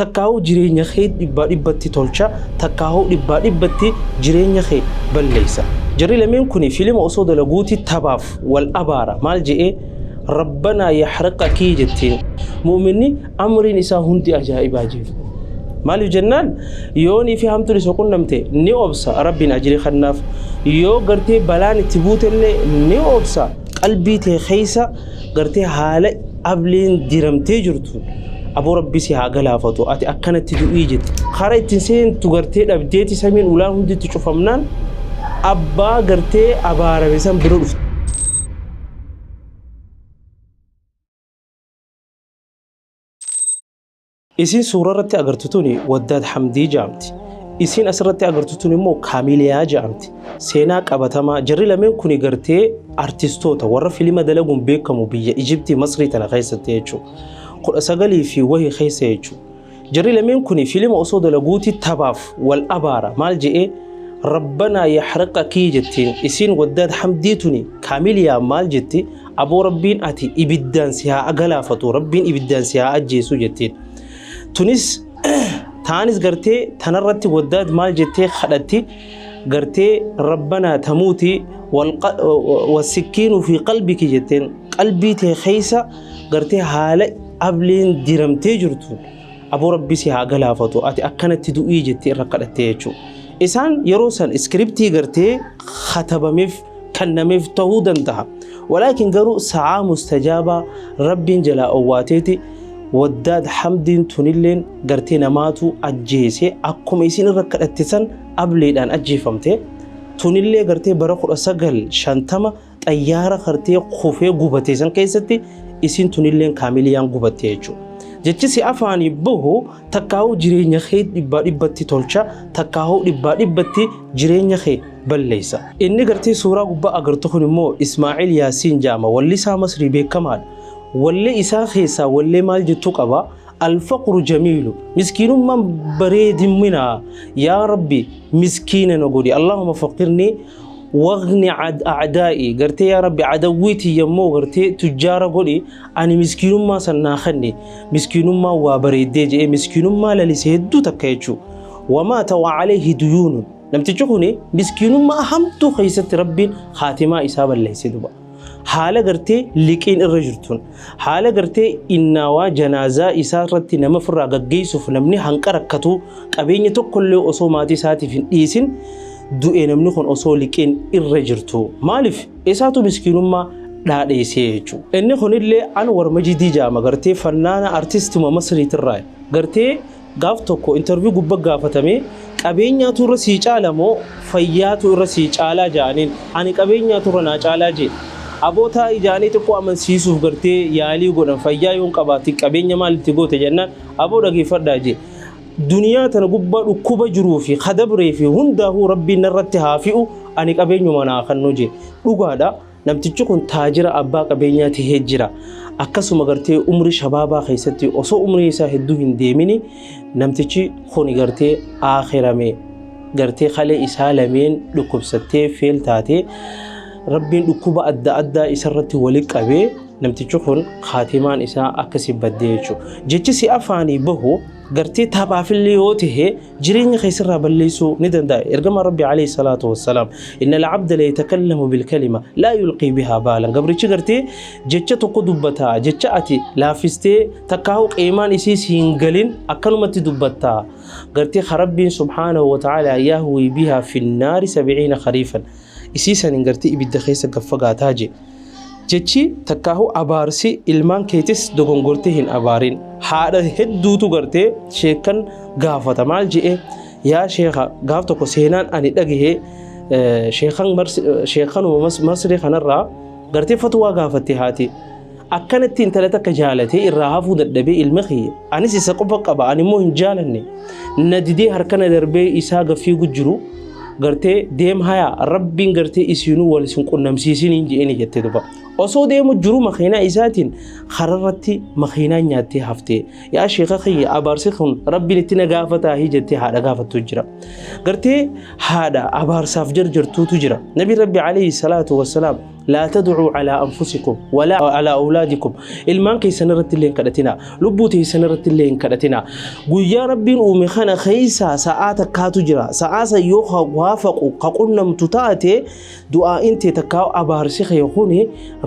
Takkaahuu jireenya kee dhibbaa dhibbatti tolcha, takkaahuu dhibbaa dhibbatti jireenya kee balleessa. Jarri lameen kuni filima osoo dalaguuti tabaaf wal abaara. Maal je'e? Rabbanaa yaxriqakii jettiin. Mu'minni amriin isaa hundi ajaa'ibaa jeen. Maaliif jennaan yoonii fi hamtuun isa qunnamte ni obsa, Rabbiin ajrii kannaaf. Yoo gartee balaan itti buutellee ni obsa. Qalbii tee keessa gartee haala ableen diramtee jirtu aboo Rabbi si haa galaafatu, ati akkanatti du'ii jette. Kara ittiin seentu gartee dhabdeeti samiin ulaan hundi itti cufamnaan abbaa gartee abaarame san bira dhufte. Isiin suura irratti agartu tuni Waddaad Hamdii jedhamti. Isiin asirratti agartu tun immoo Kaamiliyaa jedhamti. Seenaa qabatamaa jarri lameen kuni gartee artistoota warra filima dalaguun beekamu biyya Ijiptii, Masrii tana keessatti jechuudha. 19 fi wahi keessa jechuudha. Jarri lameen kuni filima osoo dalaguuti tabaaf wal abaara. Maal je'ee? Rabbanaa yaxriqakii jettiin. Isiin Waddaad Hamdii tuni Kaamiliyaa maal jetti? Aboo Rabbiin ati ibiddaan si haa galaafatu, Rabbiin ibiddaan si haa ajjeesu jettiin. Tunis taanis gartee tanarratti Waddaad maal jettee kadhatti? Gartee Rabbanaa tamuuti wasikkiinu fi qalbiki jetteen. Qalbii tee keessa gartee haala ableen diramtee jirtu aboo Rabbi si haa galaafatu, ati akkanatti du'ii jettee irra kadhattee jechuudha. Isaan yeroo san iskiriptii gartee katabameef kennameef ta'uu danda'a. Walaakin garuu sa'aa mustajaabaa Rabbiin jalaa owwaateeti Waddaad Hamdiin tunilleen gartee namaatu ajjeese, akkuma isin irra kadhatte san ableedhaan ajjeefamte. Tunillee gartee bara 1950 xayyaara gartee kufee gubate san keessatti isin tunilleen Kaamiliyaan gubatte jechuudha. Jechi si afaanii bahu takkaahuu jireenya kee dhibbaa dhibbatti tolcha, takkaahuu dhibbaa dhibbatti jireenya kee balleessa. Inni gartee suuraa gubbaa agartu kun immoo Ismaa'il Yaasiin jedhama. Wallisaa Masrii beekamaadha. Wallee isaa keessaa wallee maal jettu qaba? Alfaqru jamiilu. Miskiinummaan bareedimminaa. Yaa Rabbi, miskiina na godhi. Allahumma faqirni wagni a'daa'i. Gartee yaa Rabbi, adawwii tiyya immoo gartee tujjaara godhi. Ani miskiinummaa san naa kenni. Miskiinummaan waa bareeddee jedhee miskiinummaa lalise hedduu takka jechuudha. Wamaata wa alayhi duyuunun. Namtichi kuni miskiinummaa hamtuu keessatti Rabbiin haatimaa isaa balleesse duba. Haala gartee liqiin irra jirtuun, haala gartee innaawaa janaazaa isaa irratti nama ofirraa gaggeessuuf namni hanqa rakkatu, qabeenya tokkollee osoo maatii isaatiif hin dhiisin du'e namni kun osoo liqiin irra jirtu. Maaliif? Isaatu miskiinummaa dhaadheessee jechuudha. Inni kunillee Anwar Majidii jedhama, gartee fannaana artistuma Masriitirraa. Gartee gaaf tokko interview gubba gaafatamee, qabeenyaatu irra sii caala moo fayyaatu irra sii caalaa ja'aniin, ani qabeenyaatu irra naa caalaa jee. Aboo taa'i ja'anii xiqqoo amansiisuuf gartee yaalii godhan, fayyaa yoon qabaatin qabeenya maal itti goote jennaan, aboo dhageeffadhaa jee. Duniyaa tana gubbaa dhukkuba jiruu fi kadabree fi hundaahuu Rabbiin narratti haa fi'u, ani qabeenyuma naa kannu jee. Dhugaadha. Namtichi kun taajira abbaa qabeenyaa tahee jira. Akkasuma gartee umrii shabaabaa keessatti osoo umrii isaa hedduu hin deemini namtichi kun gartee aakhirame, gartee kalee isaa lameen dhukkubsattee feel taatee, Rabbiin dhukkuba adda addaa isarratti wali qabee namtichi kun kaatimaan isaa akkasi baddee jechuudha. Jechi si afaanii bahu gartee taphaafillee yoo tahe jireenya keessirraa balleessuu ni danda'a. Ergamaan Rabbi alayhi salaatu wassalaam, inna al-abda la yatakallamu bil-kalima laa yulqii bihaa baalan. Gabrichi gartee jecha tokko dubbataa, jecha ati laaffistee takkaa'u qeemaan isii siin galin akkanumatti dubbattaa. Gartee Rabbiin subhaanahu wa ta'ala yahwii bihaa finnaari 70 khariifan. Isii saniin gartee ibidda keessa gad fagaataa jee. Jechi takkaahu abaarsi ilmaan keetis dogongortee hin abaarin. Haadha hedduutu gartee sheekkan gaafata, maal je'e yaa sheeka? Gaaf tokko seenaan ani dhagahe, sheekanuma Masrii kanarraa gartee fatwaa gaafatte haati. Akkanatti intala takka jaalatee irraa hafuu dadhabee, ilma kiyya anis isa qofa qaba, ani immoo hin jaalanne, na didee harkana darbee isaa gaffiigu jiru, gartee deem haya, Rabbiin gartee isinuu wal isin qunnamsiisiniin je'eni jette duba. Osoo deemu jiru makiinaa isaatiin kararratti makiinaan nyaattee hafte. Yaa sheeka kiyya, abaarsi kun Rabbiin itti na gaafataa jettee haadha gaafattu jira. Gartee haadha abaarsaaf jarjartuutu jira. Nabi Rabbi alayhi salaatu wassalaam, "Laa tadcuu calaa anfusikum walaa calaa awlaadikum." Ilmaan keessan irratti illee hin kadhatina, lubbuu teessan irratti illee hin kadhatina. Guyyaa Rabbiin uume kana keessa sa'aa takkaatu jira. Sa'aa san yoo waafaqu ka qunnamtu taate, du'aa'iin tee takkaa abaarsi kee kuni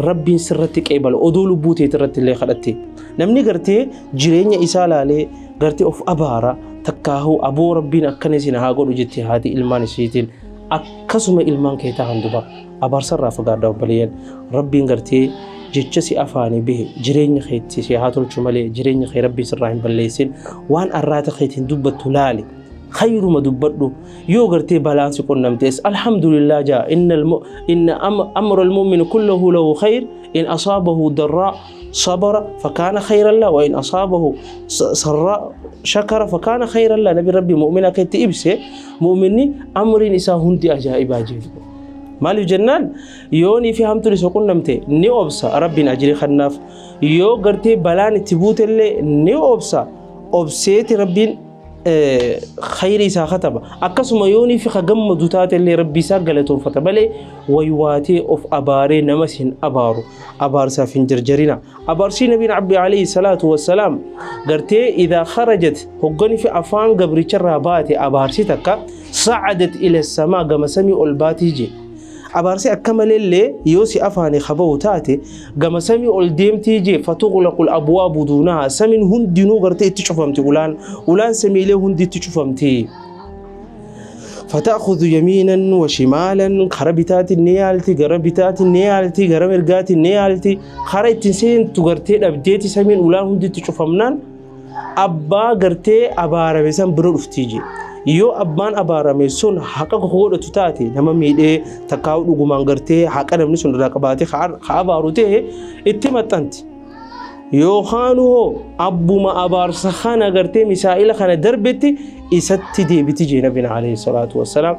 Rabbiin sirratti qeebala, odoo lubbuu teeti irratti illee kadhatte. Namni gartee jireenya isaa laalee gartee of abaara takkaahuu, "Aboo, Rabbiin akkana isin haa godhu," jetti haati ilmaan isiitiin. Akkasuma ilmaan kee tahan duba abaarsarraa fagaadha, obboleeyyan. Rabbiin gartee jecha si afaanii bahe jireenya keetti si haa tolchu malee jireenya kee Rabbiin sirraa hin balleessin. Waan arraata keetiin dubbattu laali, khayruma dubbadhu. Yoo gartee balaan si qunnamtes, "Alhamdulillah," jaa. "Inna amra almu'min kullahu lahu khayr. In asaabahu darraa sabara fakkaana khayran la, wa in asaabahu sarraa shakara fakkaana khayran la." Nabi Rabbi mu'mina akka itti ibse, mu'minni amriin isaa hundi ajaa'ibaa jedhu. Maaliif jennaan, yoonii fi hamtuun isa qunnamte ni obsa, Rabbiin ajirii kannaaf. Yoo gartee balaan itti buutellee ni obsa, obseeti Rabbiin khayrii isaa kataba. Akkasuma yoonii fi ka gammadu taatellee Rabbi isaa galatoonfata malee waywaatee of abaaree namas hin abaaru. Abaarsaaf hin jarjarina. Abaarsii Nabiin Abbi alayhi salaatu wassalaam gartee idaa kharajat, hoggani fi afaan gabricharraa baate abaarsi takka, sa'adat ila samaa, gama samii ol baatii je. Abaarsi akka maleellee yoo si afaanii kabahu taate gama samii ol deemtii jee. Fatuqlaqul abwaabu duunaha, samiin hundinuu gartee itti cufamti, ulaan samiilee hundi itti cufamti. Fata'khudhu yamiinan wa shimaalan, kara bitaatiin ni yaalti, gara bitaatiin ni yaalti, gara mirgaatiin ni yaalti. Kara ittiin seentu gartee dhabdeeti, samiin ulaan hundi itti cufamnaan abbaa gartee abaarame san bira dhuftii jee. Yoo abbaan abaarame sun haqa godhatu taate, nama miidhee takkaa'u dhugumaan gartee haqa namni sun irraa qabaatee ka abaaru ta'e, itti maxxanti. Yookaan hoo abbuma abaarsa kana gartee misaa'ila kana darbetti isatti deebiti jee Nabiin alayhi salaatu wassalaam.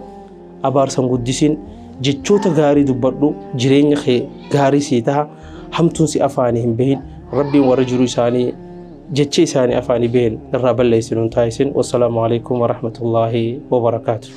Abaarsan guddisiin, jechoota gaarii dubbadhu, jireenya kee gaarii sii taha. Hamtuun si afaanii hin bahin. Rabbiin warra jiru isaanii jecha isaanii afaanii bahin irraa balleessi nun taasisin. Wassalaamu alaikum warahmatullaahi wabarakaatu.